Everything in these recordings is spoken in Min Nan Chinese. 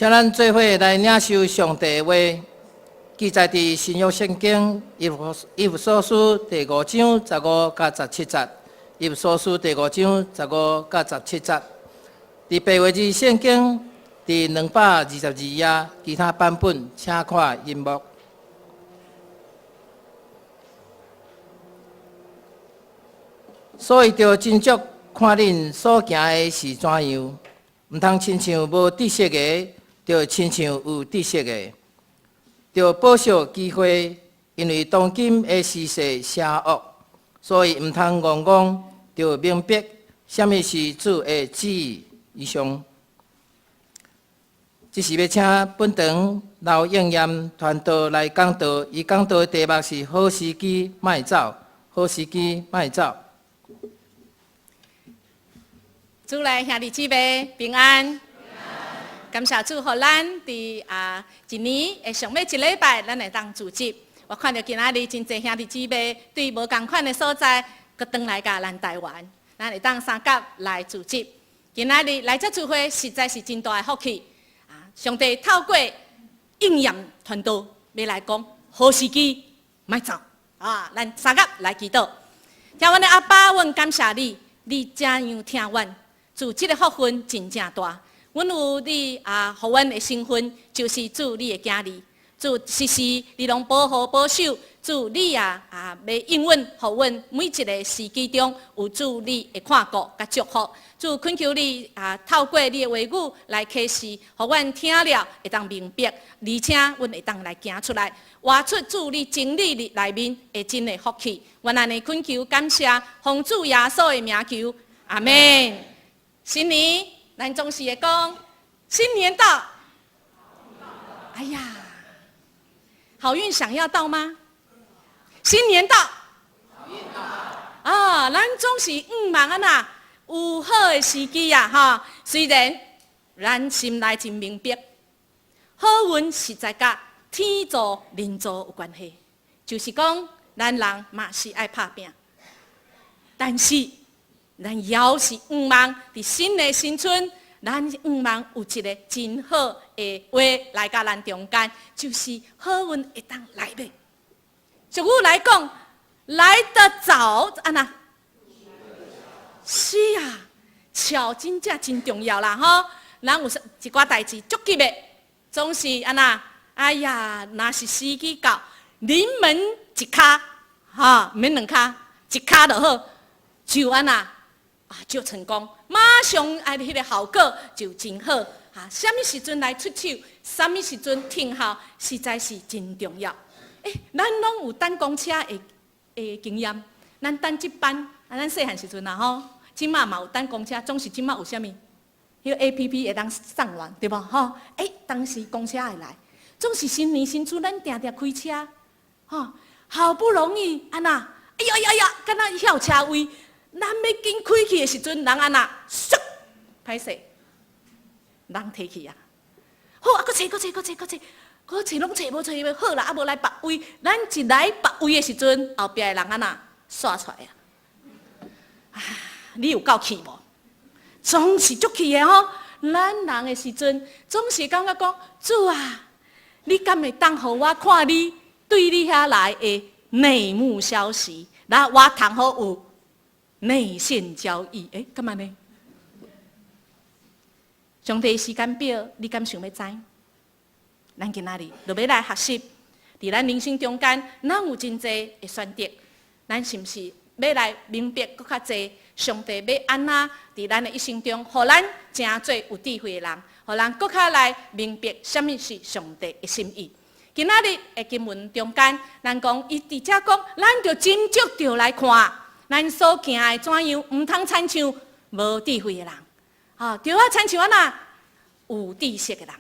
請咱做伙來領受上帝的話，記載佇新約聖經以弗所書第五章十五佮十七節。以弗所書第五章十五佮十七節。佇白話字聖經佇222頁，其他版本請看螢幕。所以著斟酌看恁所行的是怎樣。毋通親像無知識的，著親像有知識的，著保惜機會，因為當今的時勢邪惡，所以毋通戇戇，著明白啥物是主的旨意。以上，這時欲請本堂劉應驗傳道來講道，伊講道的題目是好時機莫走，好時機莫走。主內兄弟姊妹平安，感謝主，予咱佇一年的上尾一禮拜，咱會當聚集。我看著今仔日真濟兄弟姊妹對無仝款的所在，閣轉來共咱台灣，咱會當相佮來聚集。今仔日來這聚會，實在是真大的福氣。啊，上帝透過應驗傳道，欲來講好時機，莫走啊！咱相佮來祈禱。疼阮的阿爸，阮感謝你，你怎樣疼阮。主，這个福分真正大，阮有你啊，予阮的身份就是主你的囝兒。主時時你攏保護保守，主你啊，欲應允，予阮每一个時機中有主你的看顧佮祝福。主懇求你啊，透過你的話語來啟示，予阮聽了會當明白，而且阮會當來行出來，活出主你真理內面的真的福氣。阮按呢懇求感謝，奉主耶穌的名求，阿們。新年，咱總是會講新年到，哎呀，好運想要到嗎？新年到，好運到啊！咱總是向望按怎有好的時機啊，哈！雖然咱心內真明白，好運實在佮天助人助有關係，就是講咱人嘛是愛拍拚，但是，咱猶是向望佇新的新春，咱向望有一个真好的話來佮咱中間，就是好運會當來欲。俗語來講，來得早按怎？是啊，巧真正真重要啦吼！咱有一寡代誌足急的，總是按怎？哎呀，若是時機到，臨門一跤，吼，毋免兩跤，一跤就好，就按怎？啊，就成功，馬上愛彼个效果就真好。啊，啥物時陣來出手，啥物時陣停候，實在是真重要。欸，咱攏有等公車的的經驗，咱等這班，啊，咱細漢時陣啊吼，這馬嘛有等公車，總是這馬有啥物？彼个 APP 會當上網，對無吼？欸，當時公車會來，總是新年新春，咱定定開車，吼，好不容易按怎？哎呀呀呀，敢若遐有車位。咱欲緊開去的時陣，人按怎？嗖，歹勢，人提去啊！好啊，閣揣，閣揣，閣揣，閣揣，閣揣攏揣無揣無，好啦，啊無來別位。咱一來別位的時陣，後壁的人按怎？煞出來啊！啊，你有夠氣無？總是足氣的吼！咱人的時陣，總是感覺講，主啊，你敢會當予我看你對你遐來的內幕消息，來我通好有內線交易，欸，敢按呢？上帝時間表，你敢想欲知？咱今仔日就欲來學習，佇咱人生中間，咱有真濟的選擇，咱是毋是欲來明白閣較濟？上帝欲按怎佇咱的一生中，予咱成做有智慧的人，予咱閣較來明白啥物是上帝的心意。今仔日的經文中間，咱講伊佇遮講，咱著斟酌著來看。咱所行的怎樣，毋通親像無智慧的人，吼，著愛親像按怎有知識的人，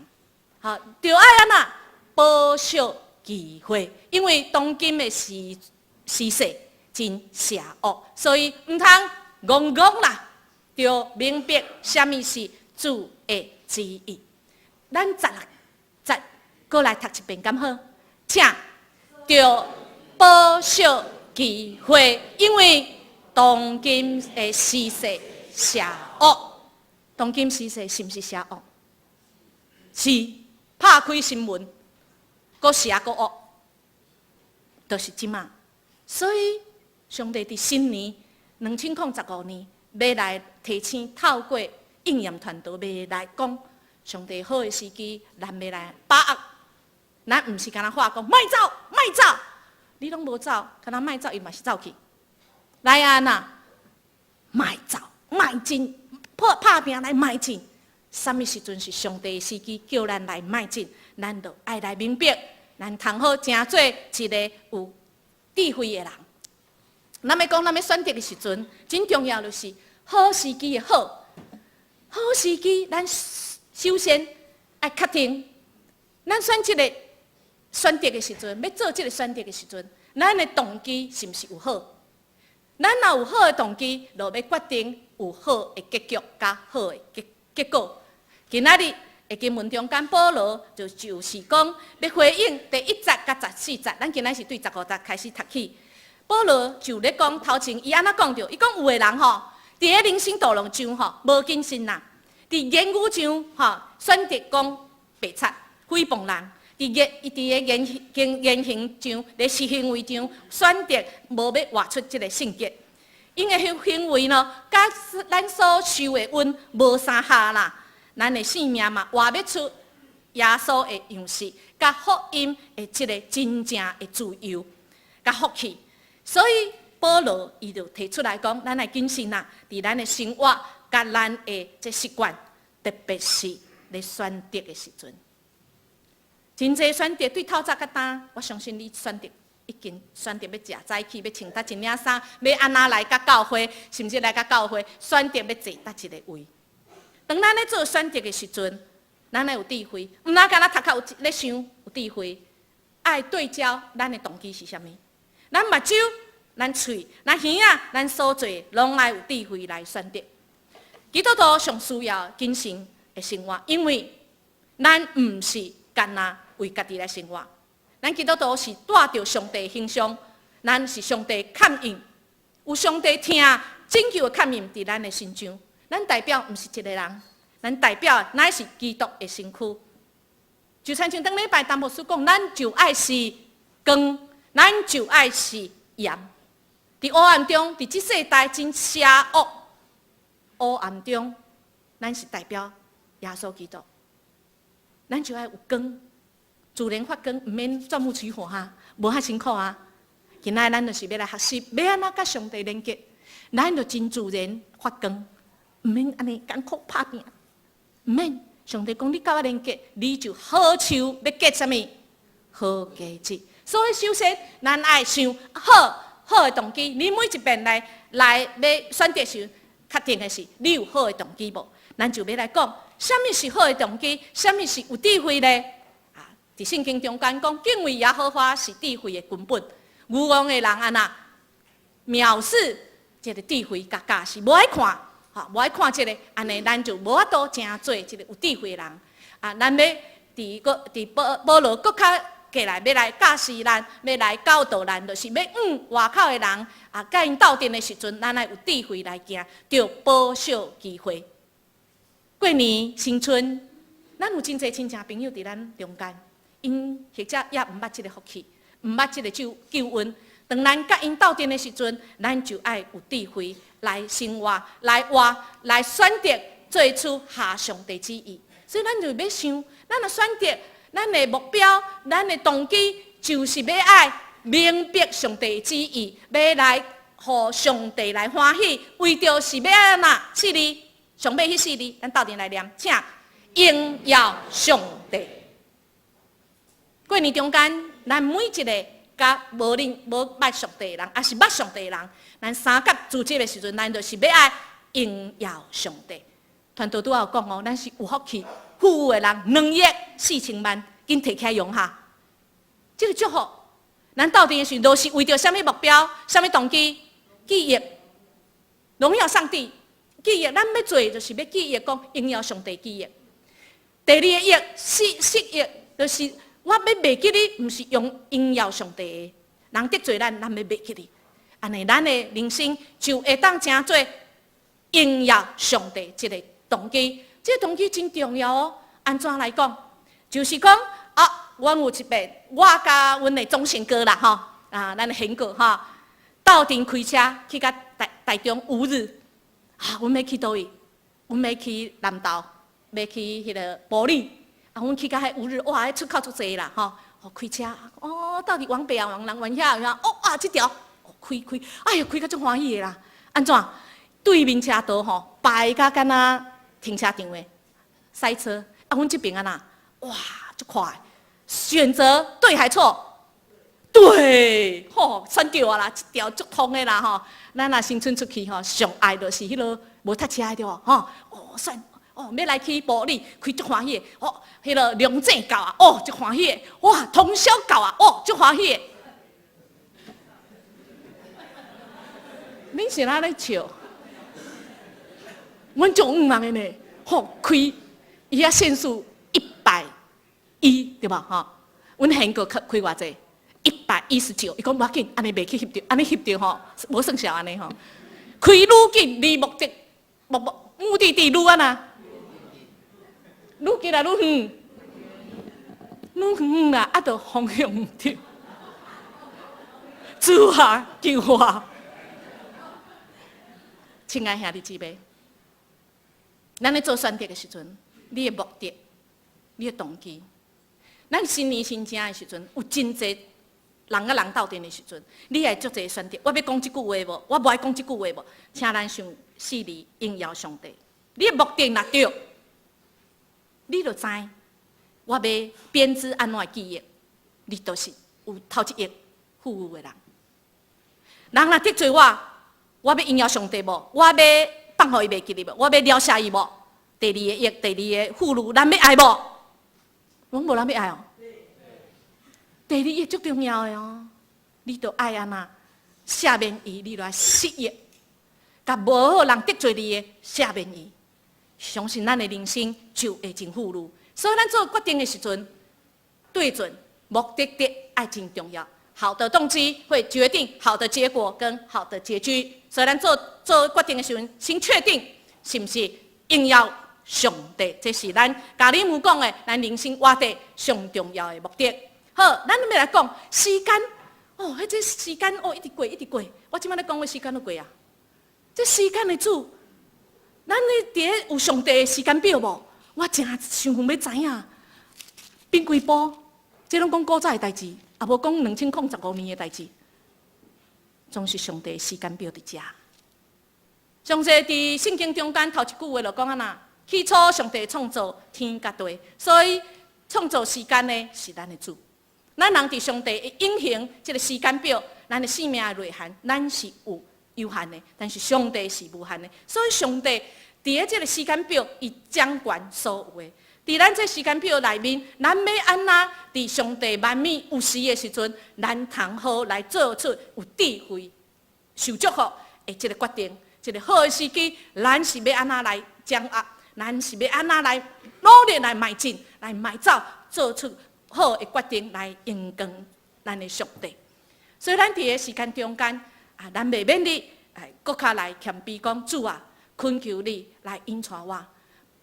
吼，著愛按怎保惜機會，因為當今的時時勢真邪惡，所以毋通戇戇啦，著明白啥物是主的旨意。咱十六節閣來讀一遍，敢好？請著保惜機會，因為當今的時勢邪惡，當今時勢是毋是邪惡？是，拍開新聞，閣邪閣惡，就是這馬。所以上帝佇新年2015年欲來提醒，透過應驗傳道欲來講，上帝好的時機，咱欲來把握。咱毋是干焦話講，莫走，莫走，你攏無走，干焦莫走，伊嘛是走去。來啊那，莫走，邁進，拍拼來邁進。啥物時陣是上帝的時機，叫咱來邁進，咱就愛來明白，咱通好成做一個有智慧的人。咱欲講，咱欲選擇的時陣，真重要就是好時機的好，好時機，咱首先愛確定，咱選這個選擇的時陣，欲做這個選擇的時陣，咱的動機是毋是有好？咱若有好的動機，就欲決定有好的結局佮好的結果。今仔日的經文中間，保羅就是講欲回應第一節佮14節，咱今仔是對15節開始讀起。保羅就咧講頭前，伊按怎講著？伊講有的人吼，佇咧人生道路上吼無謹慎啦，佇言語上吼選擇講白賊、誹謗人，佇咧言行上，咧是行為上選擇無欲活出這個聖潔。𪜶的行為呢，佮咱所受的恩無相合啦。咱的性命嘛，活欲出耶穌的樣式，佮福音的這個真正的自由，佮福氣。所以保羅伊就提出來講，咱愛謹慎啦，佇咱的生活佮咱的這習慣，特別是咧選擇的時陣，真濟選擇對透早到今，我相信你選擇已經選擇欲食早起，欲穿佗一領衫，欲按怎來佮教會，甚至來佮教會，選擇欲坐佗一个位。當咱咧做選擇的時陣，咱愛有智慧，毋但干焦頭殼有咧想有智慧，愛對焦咱的動機是啥物？咱目睭、咱喙、咱耳仔、咱所做，攏愛有智慧來選擇。基督徒上需要謹慎的生活，因為咱毋是干焦為家己來生活，咱基督徒是帶著上帝形象，咱是上帝刻印，有上帝疼拯救的刻印佇咱的身上。咱代表毋是一個人，咱代表乃是基督的身軀。就親像頂禮拜陳牧師講，咱就愛是光，咱就愛是鹽。佇黑暗中，佇這世代真邪惡黑暗中，咱是代表耶穌基督。咱就愛有光，自然發光，毋免鑽木取火哈，無遐辛苦啊。今仔咱就是欲來學習，欲按怎佮上帝連結，咱就真自然發光。毋免按呢艱苦拍拼，毋免。上帝講你佮我連結，你就好樹欲結啥物？好果子。所以首先，咱愛想好好的動機。你每一遍來欲選擇時，確定的是你有好的動機無？咱就欲來講，啥物是好的動機？啥物是有智慧咧？啊，佇聖經中間講，敬畏耶和華是智慧的根本。愚戇的人按怎藐視這个智慧佮教示，無愛看。吼，無愛看這个，按呢，咱就無法度成做這个有智慧的人。啊，咱欲佇閣佇保羅閣較過來，欲來教示咱，欲來教導咱，就是欲向外口的人啊，佮𪜶鬥陣的時陣，咱愛有智慧來行，著保守機會。過年新春，咱有真濟親戚朋友佇咱中間，𪜶或者也毋捌這个福氣，毋捌這个救恩。當咱佮𪜶鬥陣的時陣，咱就愛有智慧來生活、來活、來選擇，做出合上帝旨意。所以咱就欲想，咱的選擇，咱的目標，咱的動機，就是欲愛明白上帝旨意，欲來予上帝來歡喜，為著是欲按怎四字，上尾彼四字，咱鬥陣來念，請榮耀上帝。過年中間，咱每一个佮無認無捌上帝的人，抑是捌上帝的人，咱三甲聚集的時陣，咱就是欲愛榮耀上帝。傳道拄仔有講哦，咱是有福氣、富有的人，2億4千萬，緊提起來用哈。這个祝福，咱鬥陣的時陣，都是為著啥物目標、啥物動機？記憶榮耀上帝，記憶咱欲做就是欲記憶講榮耀上帝記憶。第二個憶，失憶，就是我欲袂記你，毋是用榮耀上帝的人得罪咱，咱欲袂記你，按呢，咱的人生就會當成做榮耀上帝這个動機。這个動機真重要哦。按怎來講？就是講啊，阮有一擺，我佮阮的總賢哥啦，吼，啊，咱的賢哥吼，鬥陣開車去到台中烏日，啊，阮欲去佗位？阮欲去南投，欲去彼个埔里，啊，阮去到彼烏日，哇，彼出口足濟啦，吼，哦，開車，哦，鬥佇往北啊，往南灣遐，哦啊，這條，哦，開開，哎喲，開甲足歡喜的啦，按怎？對面車道吼，排甲敢若停車場的塞車，啊，阮這爿按怎？哇，足快！選擇對還錯？對，吼，選對啊啦，這條足通的啦吼。咱若新春出去吼，上愛就是彼个無塞車的對無？吼，哦，選，哦，欲來去埔里，開足歡喜的，哦，彼个龍井到啊，哦，足歡喜的，哇，通霄到啊，哦，足歡喜的。恁是按怎咧笑？阮足向望的呢，吼，開伊遐限速110，對無吼？阮賢哥開開偌濟？119。伊講無要緊，按呢袂去翕著，按呢翕著吼，無算數按呢吼。開愈緊，離目的目目目的地愈按怎？愈近抑愈遠？愈遠啦，啊，著方向毋對。主啊，救我！親愛兄弟姊妹，咱咧做選擇的時陣，你的目的、你的動機，咱新年新正的時陣，有真濟人佮人鬥陣的時陣，你愛足濟選擇。我欲講這句話無？我無愛講這句話無？請咱想四字榮耀上帝。你的目的若對，你就知我欲編織按怎的記憶，你就是有頭一役富裕的人。人若得罪我，我欲榮耀上帝無？我欲放予伊袂記得無？我欲饒赦伊無？第二個役，第二個婦女，咱欲愛無？攏無人欲愛哦。第二役足重要的哦，你著愛按怎赦免伊，你著愛失憶，共無好人得罪你的赦免伊，相信咱的人生就會真富裕。所以咱做決定的時陣，對準目的地愛真重要。好的動機會決定好的結果跟好的結局。所以咱做做決定的時陣，先確定是毋是榮耀上帝，這是咱家裡母講的，咱人生活得上重要的目的。好，咱欲來講時間。哦，彼這時間哦，一直過，一直過。我這擺咧講，我時間都過啊。這時間的主，咱咧佇咧有上帝的時間表無？我誠想欲知影變幾步，這攏講古早的代誌，也無講2015年的代誌，總是上帝的時間表佇遮。上帝佇聖經中間頭一句話就講按怎？起初上帝創造天佮地，所以創造時間的是咱的主。咱人佇上帝的永恆這个時間表，咱的生命的內涵，咱是有有限的，但是上帝是無限的。所以上帝佇咧這个時間表，伊掌管所有的。佇咱這時間表內面，咱欲按怎佇上帝萬物有時的時陣，咱通好來做出有智慧、受祝福的這个決定。這个好的時機，咱是欲按怎來掌握？咱是欲按怎來努力來邁進、來邁走，做出好的決定來榮光咱的上帝。所以咱佇个時間中間啊，咱袂免你來閣較來謙卑講，主啊，懇求你來引帶我，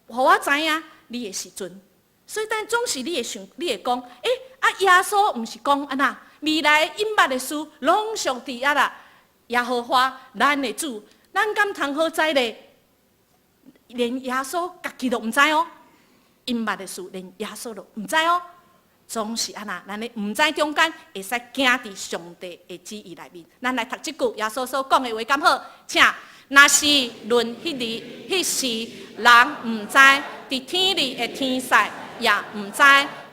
予我知影你的時陣。所以，但總是你會想，你會講，欸，啊，耶穌毋是講按怎？未來隱密的事，攏屬佇遐啦。耶和華咱的主，咱敢通好知咧？連耶穌家己都毋知哦，隱密的事，連耶穌都毋知哦。總是按怎？咱咧毋知中間會使行佇上帝的旨意內面。咱來讀這句耶穌所講的話，敢好？請，若是論彼日彼時，人毋知，佇天裡的天使也毋知，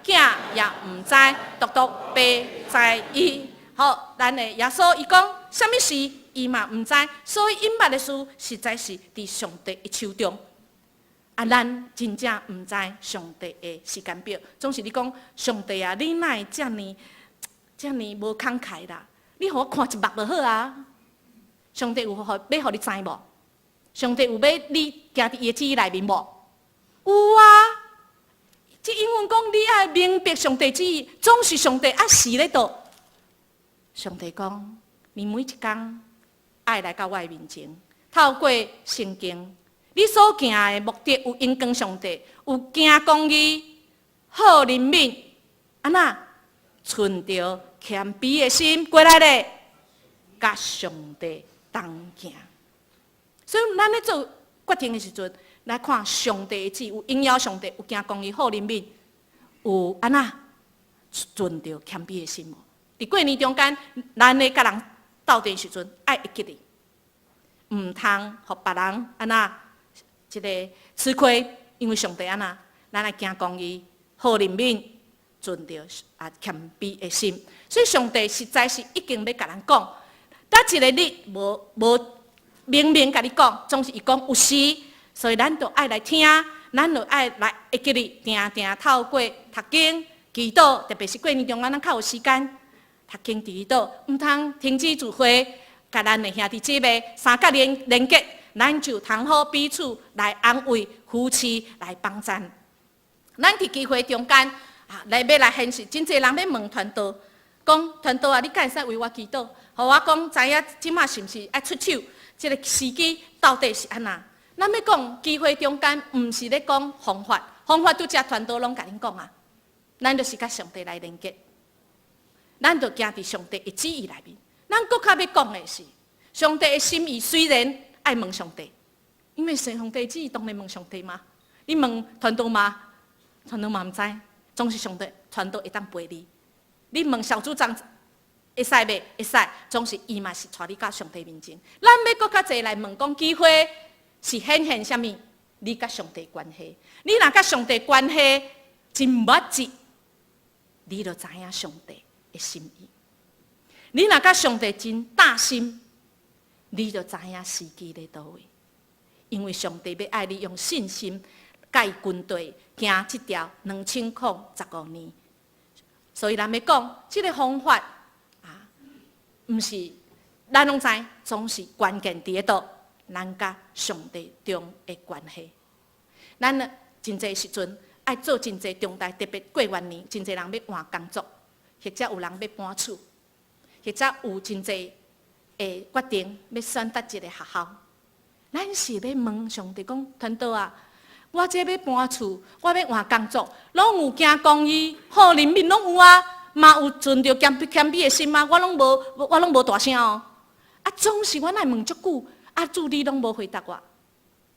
囝也毋知，獨獨爸知伊。好，咱的耶穌伊講，啥物事伊嘛毋知，所以隱密的事實在是佇上帝的手中。啊，咱真正毋知上帝的時間表。總是你講上帝啊，你哪會遮爾遮爾無慷慨啦？你予我看一目就好啊！上帝有予欲予你知無？上帝有欲你行佇伊的旨意內面無？有啊！這英文講你愛明白上帝旨意，總是上帝按時咧做。上帝講，你每一工愛來到我的面前，透過聖經，你所行的目的有榮光上帝，有行公義、好憐憫，按怎存著謙卑的心過來咧，佮上帝同行。所以咱咧做決定的時陣，來看上帝的旨意，有榮耀上帝，有行公義、好憐憫，有按怎存著謙卑的心無？佇過年中間，咱咧佮人鬥陣時陣，愛會記得，毋通予別人按怎這个吃虧，因為上帝按怎，咱愛行公義、好憐憫，存著啊謙卑的心。所以上帝實在是已經欲共咱講，佗一个日無無明明共你講，總是伊講有時，所以咱就愛來聽，咱就愛來會記得，定定透過讀經、祈禱，特別是過年中間，咱較有時間讀經祈禱，毋通停止聚會，共咱的兄弟姊妹三角連連結，咱就通好彼此來安慰、扶持、來幫贊。咱佇機會中間啊，來欲來顯示，真濟人欲問傳道，講傳道啊，你敢會使為我祈禱？予我講知影這馬是毋是愛出手？這个時機到底是按怎？咱欲講機會中間，毋是咧講方法，方法拄才傳道攏共恁講啊。咱就是佮上帝來連結，咱就行佇上帝的旨意內面。咱閣較欲講的是，上帝的心意雖然愛問上帝，因為上帝旨意當然問上帝嘛。你問傳道嗎？傳道嘛毋知，總是上帝傳道會當陪你。你問小組長會使袂？會使，總是伊嘛是帶你到上帝面前。咱欲閣較濟來問講機會是顯現啥物？你佮上帝關係，你若佮上帝關係真密切，你就知影上帝的心意。你若佮上帝真搭心，你就知影時機佇佗位。因為上帝欲愛你用信心，佮伊跟隨行這條2015年。所以咱欲講這个方法啊，毋是咱攏知，總是關鍵佇咧佗，咱佮上帝中的關係。咱呢真濟時陣愛做真濟重大，特別過完年，真濟人欲換工作，或者有人欲搬厝，或者有真濟的決定欲選擇一个學校。咱是欲問上帝講，傳道啊，我這欲搬厝，我欲換工作，攏有行公義、好憐憫，攏有啊，嘛有存著謙卑謙卑的心啊，我攏無，我攏無大聲哦。啊，總是我來問足久，啊，主你攏無回答我。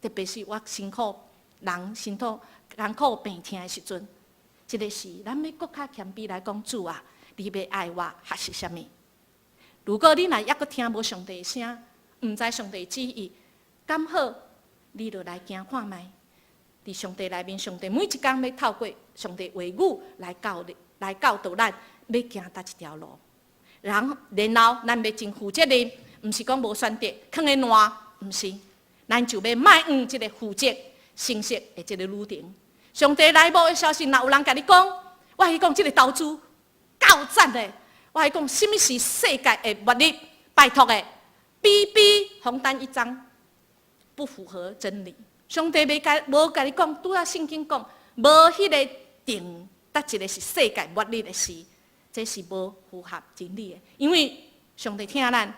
特別是我辛苦人辛苦艱苦病痛的時陣，這个是咱欲閣較謙卑來講，主啊，你欲愛我學習啥物？如果你若猶閣聽無上帝的聲，毋知上帝旨意，敢好，你就來行看覓。佇上帝內面，上帝每一工欲透過上帝話語來教你，來教導咱，欲行佗一條路。然後，然後咱欲真負責任，毋是講無選擇，囥咧爛，毋是，咱就欲邁向這個負責、誠實的這個旅程。上帝來無的消息，若有人共你講，我共你講這个投資夠讚的，我共你講，啥物是世界的末日？拜託的，比紅單一張，不符合真理。上帝袂共無共你講，拄仔聖經講，無彼个定，佗一个是世界末日的事，這是無符合真理的。因為上帝疼咱，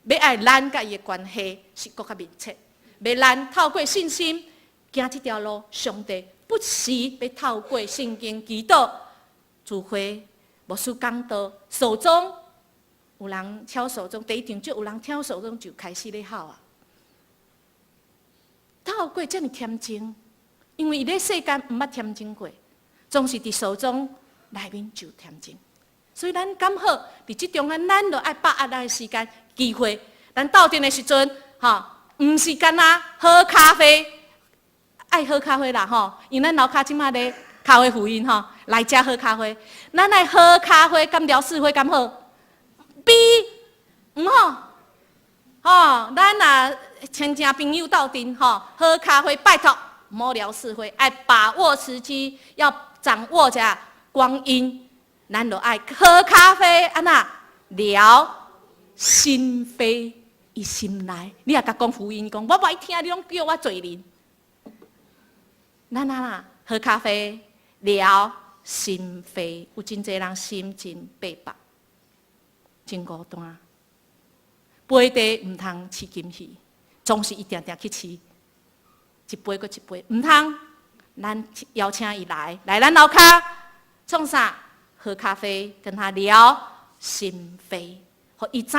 欲愛咱佮伊的關係是閣較密切，欲咱透過信心行這條路，上帝不時欲透過聖經祈禱、聚會、牧師講道、掃鐘，有人敲掃鐘，第一場就有人敲掃鐘就開始咧哭啊。透過遮爾恬靜，因為伊咧世間毋捌恬靜過，總是佇掃鐘內面就恬靜。所以咱敢好佇這中間，咱就愛把握咱的時間機會。咱鬥陣的時陣，吼，毋是干焦喝咖啡，愛喝咖啡啦，吼，因為咱樓跤這馬咧咖啡福音吼，來遮喝咖啡。咱愛喝咖啡，敢聊是非敢好？比毋好。吼，咱若親情朋友鬥陣吼，喝咖啡拜託，莫聊是非，愛把握時機，要掌握這光陰。咱就愛喝咖啡，按怎聊心扉，伊心內，你若共講福音，講我無愛聽，你攏叫我罪人。咱按怎喝咖啡聊心扉，有真濟人心真白白，真孤單。飛地毋通飼金魚，總是伊定定去飼。一杯閣一杯，毋通，咱邀請伊來，來咱樓跤創啥？喝咖啡，跟他聊心扉，予伊知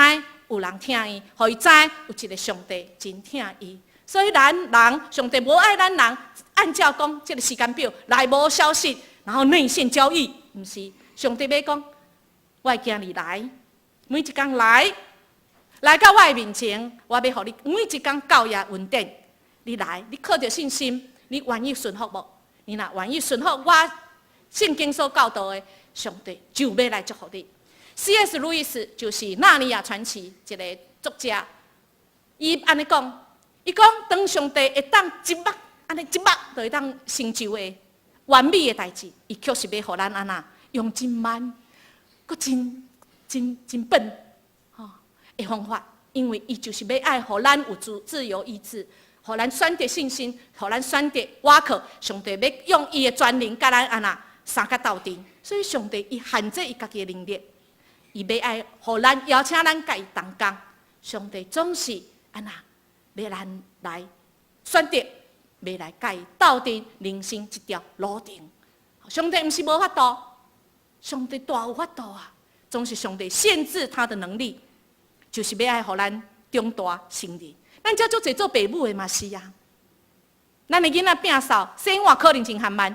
有人疼伊，予伊知有一个上帝真疼伊。所以咱人，上帝無愛咱人，按照講這个時間表來無消息，然後內線交易，毋是。上帝欲講，我的囝兒來，每一工來，來到我的面前，我欲予你每一工教也穩定。你來，你靠著信心，你願意順服無？你若願意順服我聖經所教導的，上帝就欲來祝福你。C.S. 路易斯就是《納尼亞傳奇》一个作者，伊按呢講，伊講當上帝會當一目按呢一目就會當成就的完美的代誌，伊卻是欲予咱按怎用真慢、閣真真真笨吼的方法，因為伊就是欲愛予咱有自由意志，予咱選擇信心，予咱選擇倚靠上帝，欲用伊的權能佮咱按怎相佮鬥陣。所以上帝伊限制伊家己的能力，伊欲愛予咱邀請咱佮伊同工。上帝總是按怎欲咱來選擇，欲來佮伊鬥陣人生這條路程。上帝毋是無法度，上帝大有法度啊！總是上帝限制他的能力，就是欲愛予咱長大成人。咱遮足濟做爸母的嘛是啊，咱的囡仔變瘦，生活可能真緩慢，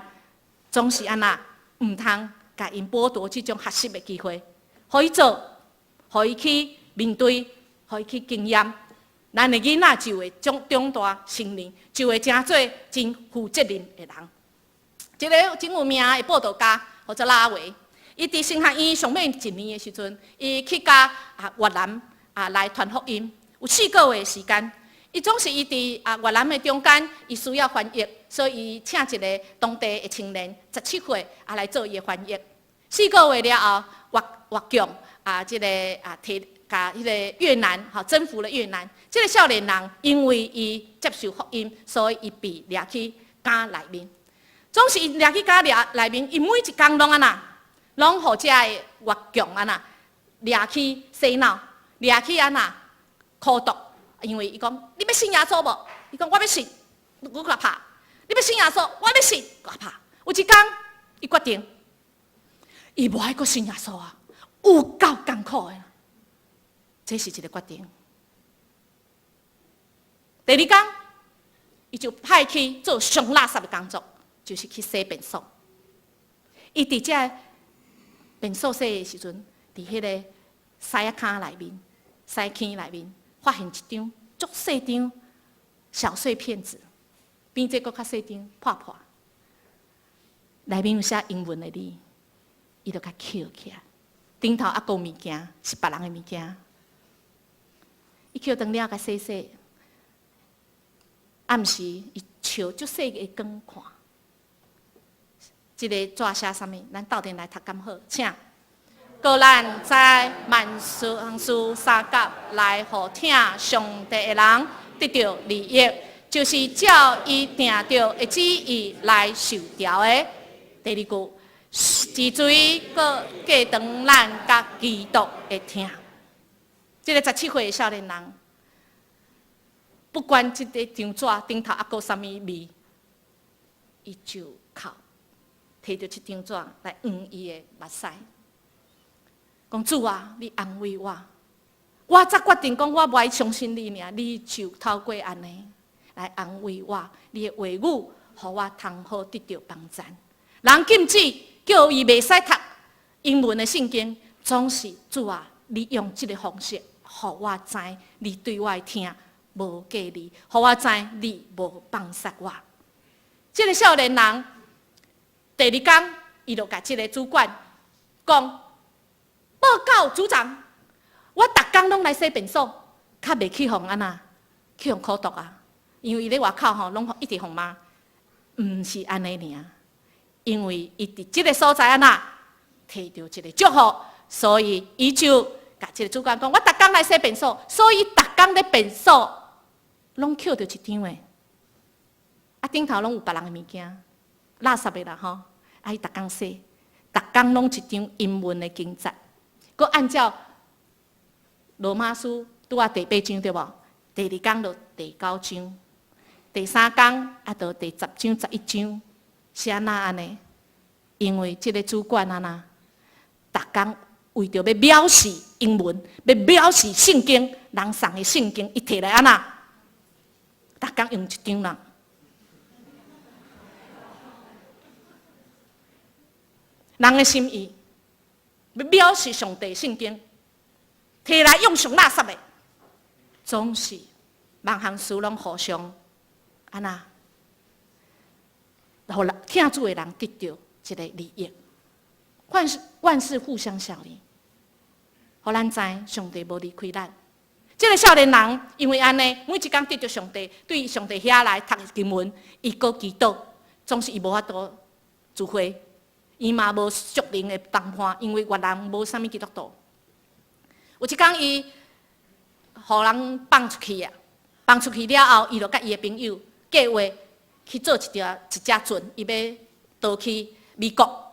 總是按怎毋通共𪜶剝奪這種學習的機會，予伊做，予伊去面對，予伊去經驗。咱的囡仔就會長大成人，就會成做真負責任的人。一个真有名的佈道家，號做拉維。伊佇神學院上尾一年的時陣，伊去共越南來傳福音，有4個月的時間。伊總是伊佇越南的中間，伊需要翻譯，所以伊請一个當地的青年，17歲來做伊的翻譯。四個月了後，越共這个提共彼个越南吼征服了越南。這个少年人因為伊接受福音，所以伊被掠去監內面。總是伊掠去監內面，伊每一工攏按怎，攏予遮个越共按怎掠去洗腦，掠去按怎苦毒。因為伊講，你欲信耶穌無？伊講我欲信，閣共拍。你欲信耶穌，我欲信，閣拍。有一工，伊決定，伊無愛閣信耶穌啊，有夠艱苦的。這是一个決定。第二工，伊就派去做上垃圾的工作，就是去洗便所。伊佇遮便所洗的時陣，佇彼个屎仔坑內面、屎坑內面，發現一張足細張小碎片紙，比這閣較細張破破，內面有寫英文的字，伊就共抾起來。頂頭猶閣有物件，是別人的物件。伊抾轉了，共洗洗。暗時伊笑足細个光看，這个紙寫啥物？咱鬥陣來讀敢好？請。閣咱知萬事事相佮來予疼上帝的人得著利益，就是照伊定著的旨意來受召的。第二句，是罪閣過長咱佮基督的疼。這个17歲的少年人，不管這个張紙頂頭猶閣啥物味，伊就哭，提著這張紙來歙伊的目屎。講主啊，你安慰我，我才決定講我無愛相信你爾，你就透過按呢來安慰我，你的話語，予我通好得著幫贊。人禁止叫伊袂使讀英文的聖經，總是主啊，你用這个方式，予我知你對我的疼無隔離，予我知你無放殺我。這个少年人第二工，伊就共這个主管講。報告組長，我逐工攏來洗便所，較袂去予按怎，去予苦毒啊！因為伊咧外口吼，攏一直予罵，毋是按呢爾，因為伊佇這个所在按怎，提著一个祝福，所以伊就共這个主管講：我逐工來洗便所，所以逐工咧便所攏抾著一張的，頂頭攏有別人的物件，垃圾的啦吼，伊逐工洗，逐工攏一張英文的經節。閣按照羅馬書拄仔第八章對無？第二工就第九章，第三工啊，到第10章、11章是按怎按呢？因為這个主管按怎，逐工為著欲藐視英文，欲藐視聖經，人送的聖經，伊提來按怎？逐工用一張人，人的心意，欲藐視上帝聖經，提來用上垃圾的，總是萬項事攏互相按怎，予人疼主的人得著一个利益，萬事萬事互相效力，予咱知上帝無離開咱。這个少年人因為按呢，每一工得著上帝，對上帝遐來讀經文，伊閣祈禱，總是伊無法度聚會，伊嘛無屬靈的同伴，因為越南無啥物基督徒。有一工伊予人放出去啊，放出去了後，伊就佮伊的朋友計劃去做一條一隻船，伊欲逃去美國。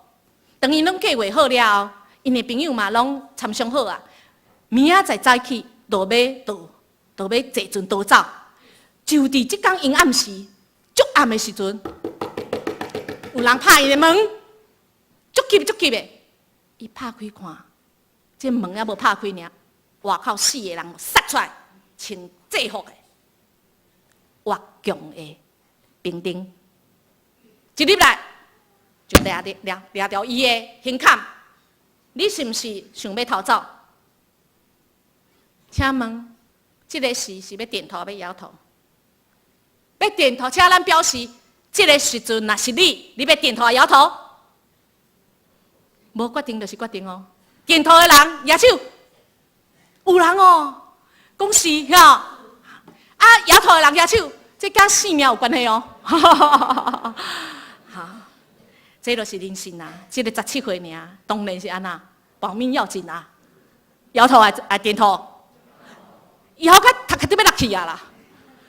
當𪜶攏計劃好了後，𪜶的朋友嘛攏參詳好啊，明仔載早起就欲逃，就欲坐船逃走。就佇這工陰暗時，足暗的時陣，有人拍伊的門，足急足急的，伊拍開看，這門猶無拍開爾，外口四个人殺出來，穿制服的，越共的兵丁，一入來就掠著掠掠著伊的胸坎，你是毋是想欲逃走？請問，這个時是欲點頭欲搖頭？欲點頭，請咱表示，這个時陣若是你，你欲點頭抑搖頭？無決定就是決定哦。點頭的人舉手，有人哦，講是吼。啊，搖頭的人舉手，這佮性命有關係哦。好，這就是人生啊。這个17歲爾，當然是按怎，保命要緊啊。搖頭還還點頭？搖甲頭殼都欲落去啊啦！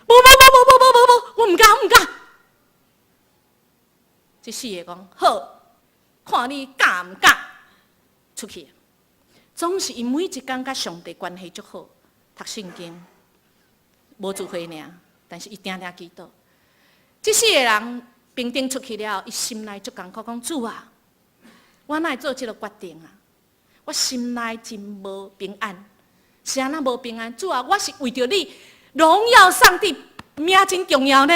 無無無無無無無無，我毋敢毋敢。這四个講好，看你敢毋敢出去。總是伊每一工佮上帝關係足好，讀聖經，無聚會爾，但是伊定定祈禱。這四个人平定出去了，伊心內足艱苦，講主啊，我哪會做這个決定啊？我心內真無平安。是按怎無平安？主啊，我是為著你榮耀上帝名真重要呢。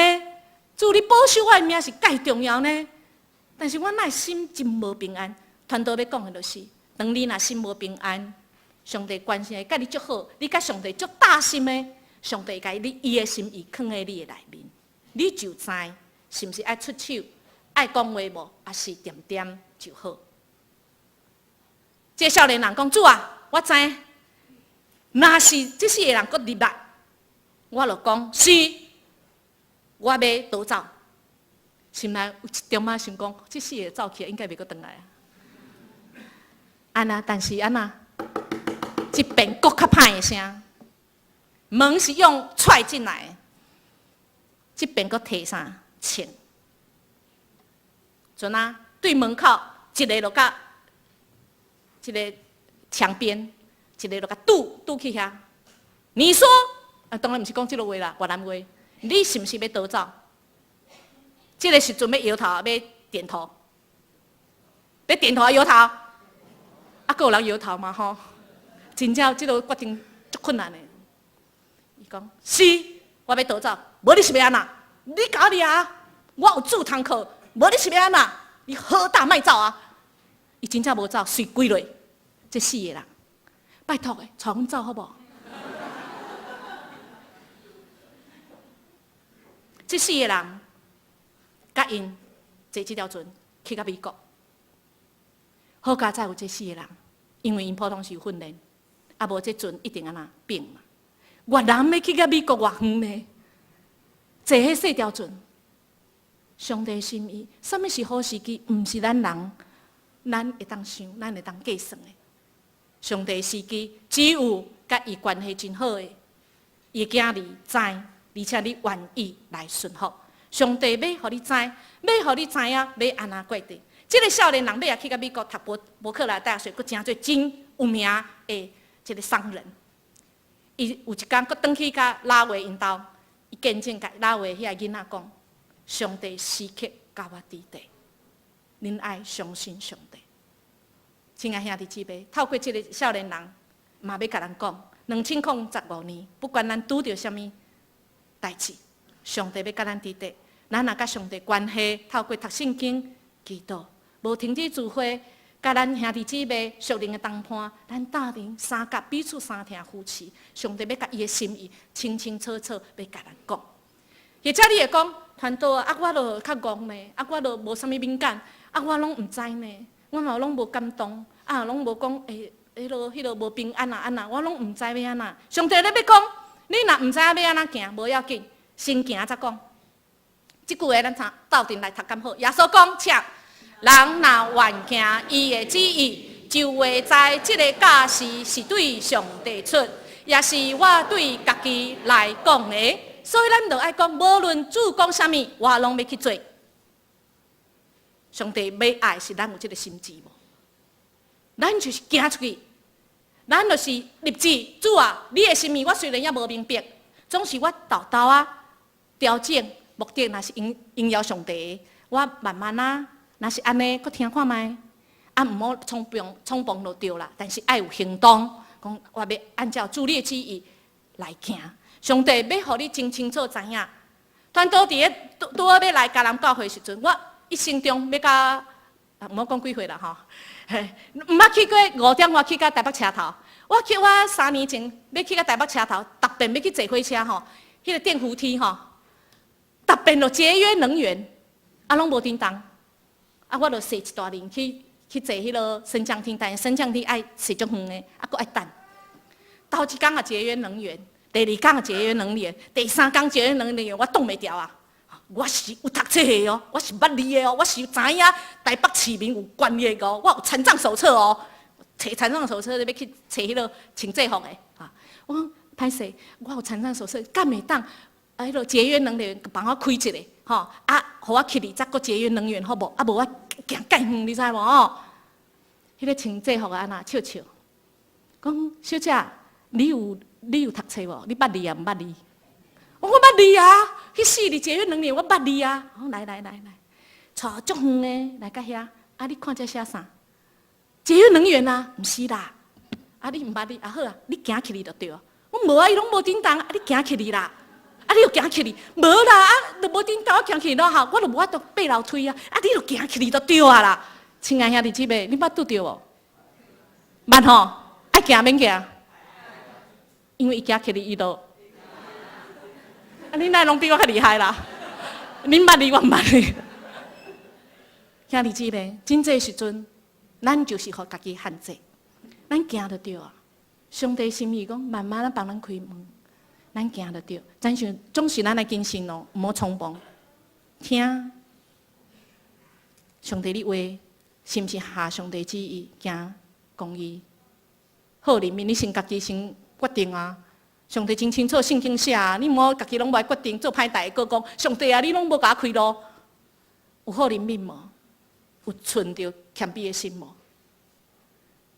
主，你保守我的命是蓋重要呢。但是我哪會心真無平安？傳道欲講的就是，當你若心無平安，上帝關係佮你足好，你佮上帝足擔心的，上帝共你伊的心意囥佇你的內面，你就知是毋是愛出手，愛講話無，抑是恬恬就好。這少年人講：主啊，我知。若是這四个人閣入來，我就講是，我欲逃走。心內有一點仔想講，這四个走去應該袂閣轉來啊。按呢，但是按怎，這邊閣較歹的聲，門是用踹進來的，這邊閣提啥槍？陣啊，對門口一个落佮這个牆邊。一个就共拄拄去遐，你說，啊，當然毋是講這个話啦，越南話，你是毋是欲逃走？這个時陣欲搖頭，欲點頭，欲點頭抑搖頭？啊，閣有人搖頭嗎？吼，真正這个決定足困難的。伊講是，我欲逃走，無你是欲按怎？你共我掠，我有煮通課，無你是欲按怎？你好膽莫走啊！伊真正無走，隨跪落，這四个人。拜託的，帶阮走好無？這四个人，佮𪜶坐這條船去到美國。好佳哉有這四个人，因為𪜶普通是有訓練，啊無這船一定按怎變嘛。越南欲去到美國偌遠呢？坐彼細條船，上帝心意，啥物是好時機？毋是咱人，咱會當想，咱會當計算的。上帝時機，只有佮伊關係真好的，伊的囝兒知，而且你願意來順服。上帝欲予你知，欲予你知影，欲按怎決定。這个少年人尾仔去到美國讀伯伯克萊大學，閣成做真有名的這个商人。伊有一工閣轉去佮拉維𪜶兜，伊見證共老的遐囡仔講，上帝時刻佮我佇佇，恁愛相信上帝。親愛兄弟姊妹，透過這個少年人，嘛欲共咱講，2015年，不管咱拄著啥物代誌，上帝欲佮咱佇佇，咱若佮上帝關係，透過讀聖經、祈禱，無停止聚會，佮咱兄弟姊妹屬靈的同伴，咱鬥陣相佮彼此相疼扶持，上帝欲共伊的心意清清楚楚欲共咱講。或者你會講，傳道啊，我就較戇呢，啊，我就無啥物敏感，啊，我攏毋知呢，我嘛攏無感動，啊，攏無講，欸，彼個無平安啊，按怎，我攏毋知欲按怎。上帝咧欲講，你若毋知影欲按怎行，無要緊，先行才講。這句話咱鬥陣來讀敢好？耶穌講：請人若願行伊的旨意，就會知這个教示是對上帝出，抑是我對家己來講的。所以咱就愛講，無論主講啥物，我攏欲去做。上帝欲愛是咱有這个心志無？咱就是行出去，咱就是立志。主啊，你的心意我雖然猶無明白，總是我沓沓仔調整目的，若是榮耀上帝，我慢慢啊，若是按呢，閣聽看覓，啊，毋好衝動衝動就對啦。但是愛有行動，講我欲按照主你的旨意來行。上帝欲予你真清楚知影。傳道佇咧拄拄好欲來迦南教會時陣，我一生中欲到，毋好講幾歲啦吼，毋捌去過五點外去到台北車頭。我去我3年前欲去到台北車頭，逐遍欲去坐火車吼，彼個電扶梯吼，逐遍就節約能源，啊攏無振動，啊我就踅一大輪去坐彼个升降梯，但是升降梯愛踅足遠的，啊閣愛等。頭一工也節約能源，第二工也節約能源，第三工節約能源，我擋袂牢啊！我是有讀冊的哦，我是捌字的哦，我是知影台北市民有權利哦，我有殘障手冊哦，揣殘障手冊欲去揣彼个穿制服的啊！我講歹勢，我有殘障手冊，敢會當啊？彼个節約能源幫我開一下，吼啊，予我起來才閣節約能源好無？啊無我行蓋遠，你知無？吼，彼个穿制服的按怎笑笑，講小姐，你有讀冊無？你捌字啊？毋捌字？我捌字啊！彼四字節約能源我捌字啊！講來來來來，帶足遠的來到遐，啊！你看這寫啥？節約能源啊？毋是啦！啊！你毋捌字啊？好啊，你行起來就對。我無啊，伊攏無振動，啊！你行起來啦！啊！你著行起來，無啦！啊，就無振動，我行起來了後，我就無法度爬樓梯啊！啊！你著行起來就對啊啦！親愛兄弟姊妹，你捌拄著無？捌吼？愛行免行？因為伊行起來，伊就。啊！恁哪攏比我較厲害啦？恁捌字，我毋捌字。兄弟姊妹，真濟時陣，咱就是予家己限制，咱行就對啊。上帝心意講，慢慢仔幫咱開門，咱行就對。但是總是咱愛謹慎哦，毋好衝動。聽上帝的話，是毋是合上帝旨意？行公義，好憐憫，你先家己先決定啊。上帝真清楚聖經寫啊，你毋好家己攏無愛決定，做歹代，閣講上帝啊，你攏無共我開路，有好憐憫無？有存著謙卑的心無？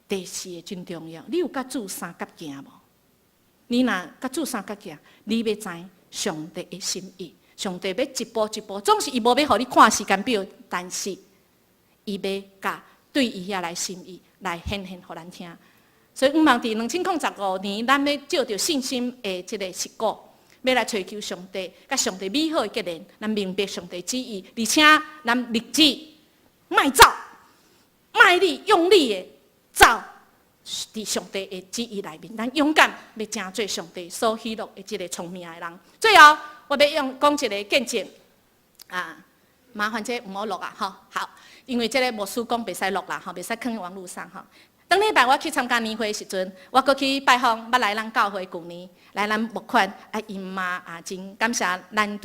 第四个真重要，你有佮主相佮行無？你若佮主相佮行，你欲知上帝的心意。上帝欲一步一步，總是伊無欲予你看時間表，但是伊欲共對伊遐來心意來顯現予咱聽。所以，向望佇2015年，咱欲藉著信心的這个實果，欲來揣求上帝，佮上帝美好的結連，咱明白上帝旨意，而且咱立志莫走，賣力用力的走佇上帝的旨意內面，咱勇敢欲成做上帝所喜樂的這个聰明的人。最後，我欲用講一个見證啊，麻煩這毋好錄啊，吼，好，因為這个牧師講袂使錄啦，吼，袂使囥佇網路上吼。頂禮拜我去參加年會時陣，我閣去拜訪捌來咱教會舊年來咱募款，啊，𪜶媽啊真感謝咱。